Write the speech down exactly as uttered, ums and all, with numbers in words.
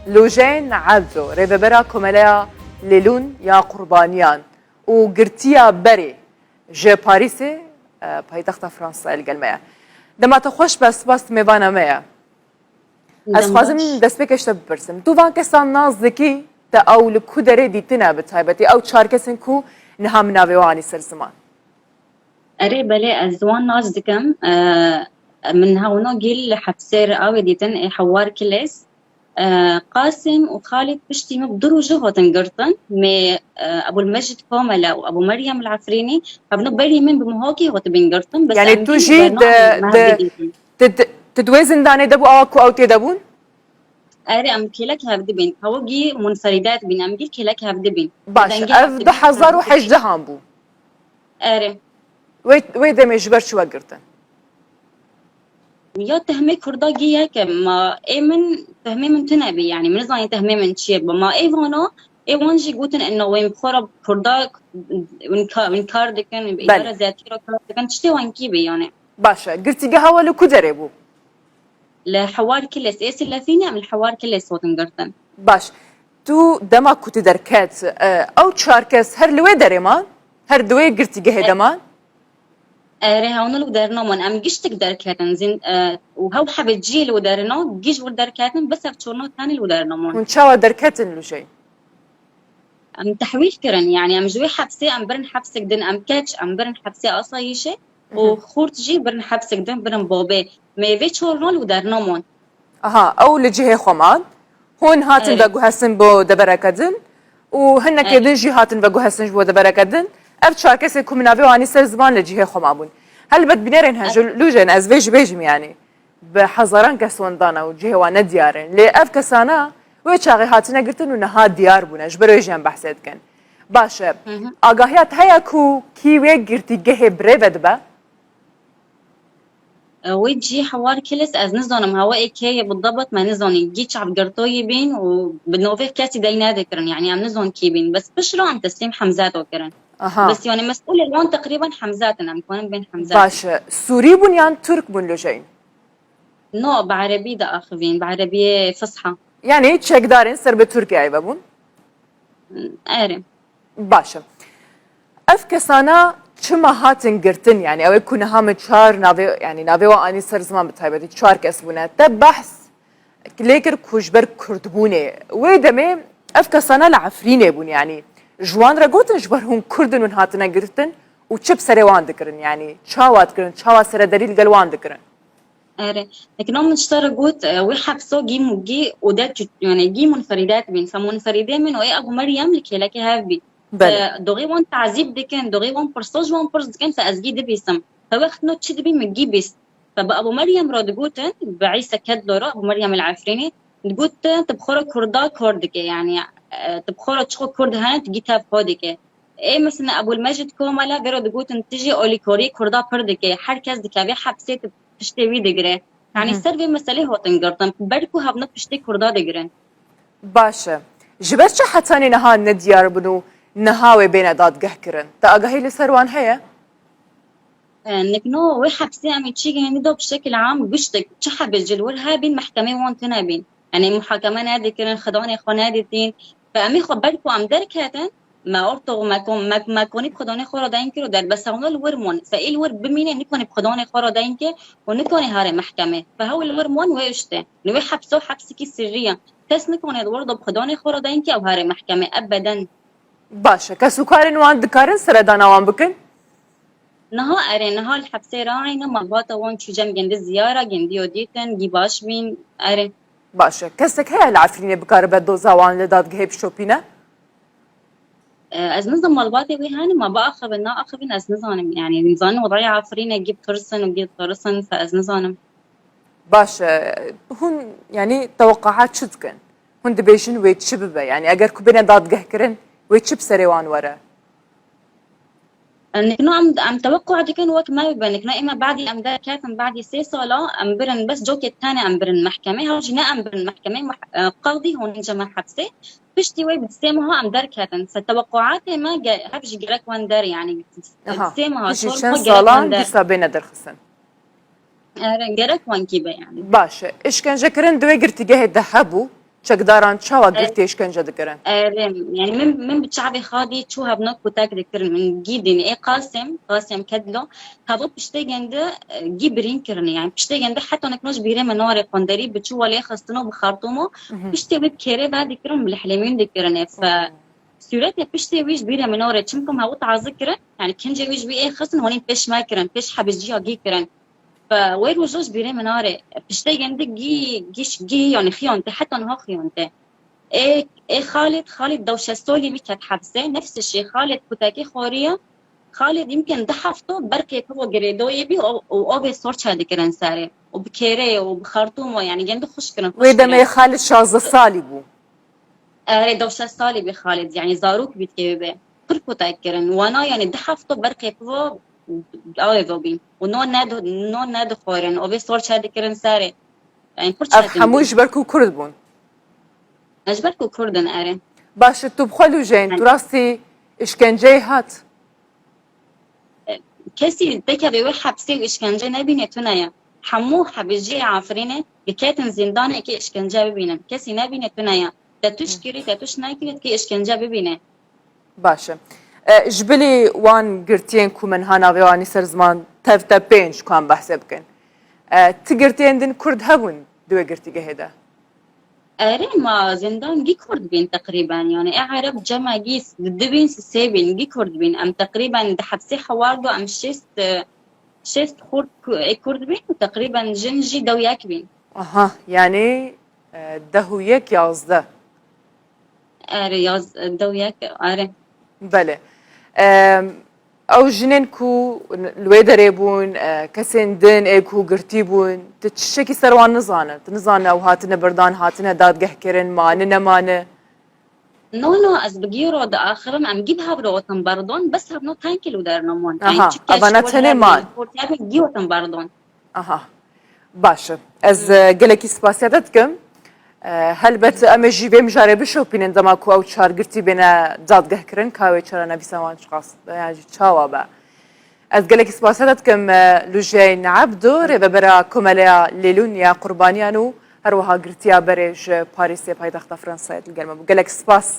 Lûjên Ebdo, rêvebera Komeleya Lêlûn ya Qurbaniyan û girtiya berê ji Parîsê, e, paytexta Fransayê li gel me ye. Dema te xweş be, spas mêvana me ye. Ez dixwazim destpêkê ji te bipirsim. Tu van kesan nas dikî, te ew li ku derê dîtine bi taybetî? Ew çar kesên ku niha min navê wan anî ser ziman. Erê, belê, ez wan nas dikim. E, min hewno gîl li hepsê re awê dîtin, ê Hewar Kilês. E, Qasim û Xalid piştî min bi du rojî hatin girtin. Mê, e, Ebûl Mecid Komele û Ebû Meryem El Efrînî hevno berî min bi Muhakî hatibîn girtin. Bes Yanî em tu gî jî bername di, me di, hevdî dîtin. Ti, ti, ti di wê zindanê de bû, awa ku ew tê de bûn? Erê, em kêlek hevdî bîn. Hewo gî munferîdet bîn, em gî kêlek hevdî bîn. Baş, Dengê ev hevdî du hezar û hejdehan bû. Erê. Wê, wê demê ji ber çi we girtin? Ya tehmê Kurda gî yek e, ma ê min, tehmê min tune bî, yanî min nizanî tehmê min çi ye. Ma ê vana, ê wan jî gotin, ina wên bi xwe re Kurda win ka-, win kar dikin, bi Belê. îdara ziyatî re kar dikin, tiştê wan kî bî yanî. Baş e, girtîgeha we li ku derê bû? Li Hewar Kilês, ê Silefînê em li Hewar Kilês hatin girtin. Baş. Tu dema ku tu derket, e, ew çar kes her li wê derê man? Her di wê girtîgehê de E, man? Erê, hewna li wê derê neman. Em giştik derketin. Zîn, e, û hew hebê cihê li wê derê ne, giş wir derketin, bes ev çorna tenê li wê derê neman. Hûn çawa derketin li jê? Em tehwîl kirin, yanî em ji wê hepsê em birin hepsek din, em keç, em birin hepsê asayîşê û Mhm. xurt jî birin hepsek din, birin babê. Mê vê çorna li wê derê neman. Aha, ew li cihê xwe man. Hûn hatin Erê. veguhestin bo devereke din û hinekê Erê. din jî hatin veguhestin ji bo devereke din. Ev çar kesê ku min navê wan anî ser ziman li cihê xwe mabûn. Helbet bînerên hejil, Erê. lûjên ez vê jî bêjim yanî. Bi hezaran kes wendana û cihê wan nediyar in. Lê ev kesana wê çaxê hatine girtin û niha diyar bûne. Ji ber wê jî em behsê dikin. Baş e. Hı hı. Agahiya te heye ku kî wê girtîgehê bi rê ve dibe? E, wê cî Hewar Kilis ez nizanim. Hewa ê kê ye bidabat me nizanî. Gî çav girtoyî bîn û bi novê kesî dey nedikirin. Yanî em nizan kî bîn. Bes pişt re em teslîm Hemzeto kirin. Aha. Bes yanî mesûlê wan teqrîben Hemzetin. Em kanin bên Hemzetin. Baş e. Sûrî bûn yan Tirk bûn lojeyîn? No, bi erebî de axivîn, bi erebiyê fisha. Yanî çekdarên ser bi Tirkiyeyê ve bûn? Erê. Baş e. Ev kesana çima hatin girtin? Yanî ew ê ku niha min çar navê, yanî navê wan anî ser ziman bi taybetî çar kes bûne. Te behs lê kir ku ji ber Kurdbûnê. Wê demê ev kesana li Efrînê bûn, yanî ji wan re gotin ji ber hûn Kurd in hûn hatine girtin û çi bi serê wan dikirin? Yanî çawa dikirin? Çawa serederî li gel wan dikirin? Erê. Lêkin min ji te re got, e, wê hepso gî mû gî û de çû, yanî gî munferîdet bîn. Fe munferîdê min û ê Ebû Meryem li kêlekê hev bî. Belê. Fe doxê wan tazîb dikin, doxê wan pirso ji wan pirs dikin, fe ez gî dibîsim. Fe wext no çi dibî min gî bîst. Fe bi Ebû Meryem re digotin, bi Îsa Kedlo re, Ebû Meryem el Efrînî, digotin, tu bi xwe re Kurda kor dike, yanî, e, tu bi xwe re çiqo Kurd hene, tu gî tev xwe dike. Ê mesela Ebûl Mecid Komela vê re digotin, tu jî alîkariyê Kurda pir dike, her kes dikeve hepsê tu piştê wî digire. Yanî Mhm. ser vê meselê hatin girtin, ber ku hevna piştê Kurda digirin. Baş e. Ji ber çi hetanî niha nediyar bin û niha wê bêne dadgehkirin? Te agahî li ser wan heye? E, nikno wê hepsê em ê çî gihînî do bi şekil am giştik, çi hebê ji li wir hebîn mehkemê wan tune bîn. Yanî muhakeme nedikirin, xidanê xwe nedîtîn. Ve em ê xwe ber ku em derketin, me ortox me kon-, me, me konî bi xidanê xwe re deyn kir û derbesa wan li wir mon. Fe ê li wir bimîne, nikonî bi xidanê xwe re deyn kir û nikonî harê mehkemê. Fe hew li wir mon wê işte. Li wê hepso hepsikî sirrî ye. Kes nikonê li wir do bi xidanê xwe re deyn kir ew harê mehkemê. Ebeden. Baş e. Kes û karên wan dikarin seredana wan bikin? Niha erê, niha li hepsê re ayne malbata wan çû cem gindi ziyara, gindiyo dîtin, gî baş bîn, erê. Baş e. Kesek heye li Efrînê bikaribe doza wan li dadgehê bişopîne? E, ez nizanim malbatê wê hene, ma biaxivin, naaxivin, ez nizanim. Yanî, nizanim wedayê Efrînê gî bitirsin û gî ditirsin, fe ez nizanim. Baş e. Hûn, yanî, teweqaha çi dikin? Hûn dibêjin wê çi bibe? Yanî, eger ku bêne dadgehkirin, wê çi bi serê wan were? Nikno em, em teweqû dikin wek me bibe. Nikno ême badî em derketin, badî sê sala em birin, bes cokê tenê em birin mehkemê. Hew jî ne em birin mehkemê, meh-, e, qadî hûn ceme hepsê. Piştî wê bi sê meha em derketin. Se teweqûatê me ge-, hev jî gerek wan der, yanî Aha, sê meha, piştî çar çend meha gerek salan wan der. Dîsa bêne derxistin. Ere, gerek wan kî be yanî. Baş e. Îşkencekirin di wê girtîgehê de hebû? Çekdaran çawa girtî êşkence dikirin? Erê, yani min, min bi çavê xwe dî çû hevno kutek dikirin. Min gî dîn ê Qasim, Qasim Kedlo, heva piştê gende e, gî birîn kirine. Yani piştê gende heta nek noj bîrê min nare qonderî bi çû welê xistino bi xartomo, piştê wî bi kêrê ve dikirin, bi lehlemîn dikirine. Fe sûretê piştê wî ji bîrê min nare. Çimkim hew taze kirin, yani kincê wî ji wî ê xistin, honîn pêş me kirin, pêş hebiciya gî kirin. Fe wê rojo ji bîrê min nare. Piştê gende gî, gî, gî, yani xiyonte, heta niha xiyonte. Ê, ê Xalid, Xalid dew şeş solî wî ket hepsê, nefsê şê Xalid kutekê xoriye. Xalid yimkin du hefto berqê pivo girêdoyê bî û, û ovê sor çe dikirin serê. Û bi kêrê û bi xartûmo, yani gende xwişk kirin, xwişk Wê demê kirin. Xalid şazdeh salî bû. Erê, dew şeş salî bî Xalid, yani zarok bî dikê wê bê. Pir kutek kirin. Wana, yani du hefto berqê pivo avê vo bîn. Û no ned-, no nedixwarin, ovê sor çe dikirin serê. Yani pir Ev çetin hemû bû. Ji ber ku Kurd bûn. Ji ber ku Kurd in, erê. Baş e, tu bi xwe lûjeyên, tu rastî îşkenceyê hat? Kesî tekevê wê hepsê û îşkence nebîne tune ye. Hemû hebijiyê Efrînê diketin zîndanekê îşkence bibînin. Kesî nebîne tune ye. Te tuş kirî, te tuş nekirî, dikê îşkence bibîne. Baş e. E, ji bilî wan girtiyên ku min ha navê wan anî ser ziman, tev te pênc ku em behsê bikin. E, ti girtiyên din Kurd hebûn di wê girtîgehê de? Erê, ma zindan gî Kurd bîn teqrîben, yani ê Ereb cema gî s-, di bîn s-, sê bîn gî Kurd bîn. Em teqrîben di hepsê hewar do em şêst, e, şêst Kurd ku-, ê Kurd bîn û teqrîben jin jî dew yek bîn. Aha, yani, e, deh û yek, yazdeh. Erê, yaz-, dew yek, erê. Belê. E, ew jinên ku li wê derê bûn, e, kesên din ê ku girtî bûn, tu tiştekî ser wan nizane. Tu nizane ew hatine birdan, hatine dadgehkirin, mane nemane? No, no, ez bi gî ro diaxirim, em gî bi hev re otin berdon, bes hevno ten kîlo dernomon. Aha, evana tenê man. Gî otin berdon. Aha. Baş e. Ez, e, gelekî spasiya te dikim. E, helbet em ê jî vê mijarê bişopînin dema ku ew çar girtî bêne dadgehkirin, ka wê çarenivîsa wan çiqas, e, yan jî çawa be. Ez gelekî spasiya te dikim, e, Lûjeyn Ebdo, rêvebera Komeleya Lêlûn ya Qurbaniyan û her wiha girtiya berê ji Parîsê paytexta Fransayê digel me bû. Gelek spas.